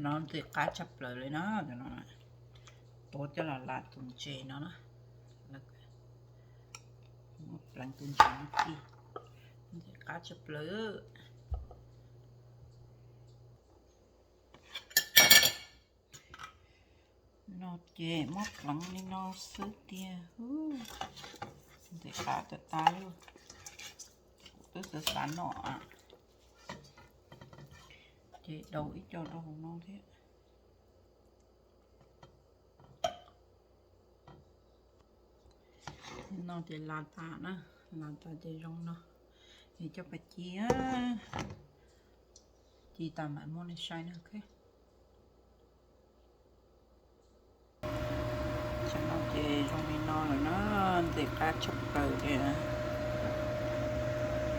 No ntxim qab tshaj plaws li na. Tuav coj los las tus ntses no na. Muab pleev tus ntses no ci. Ntxim qab tshaj plaws. No ces muab pleev li no xwb tiag. Ntxim qab tas tas li. Kuv twb xav xav noj, ces daus ib co rau hauv no thiab. No ces las tas na, las tas ces zoo no. Es coj pas ci, ci tas mam muab nej saib na. Tam no ces zoo li no lawm na, ntxim qab tshaj plaws li.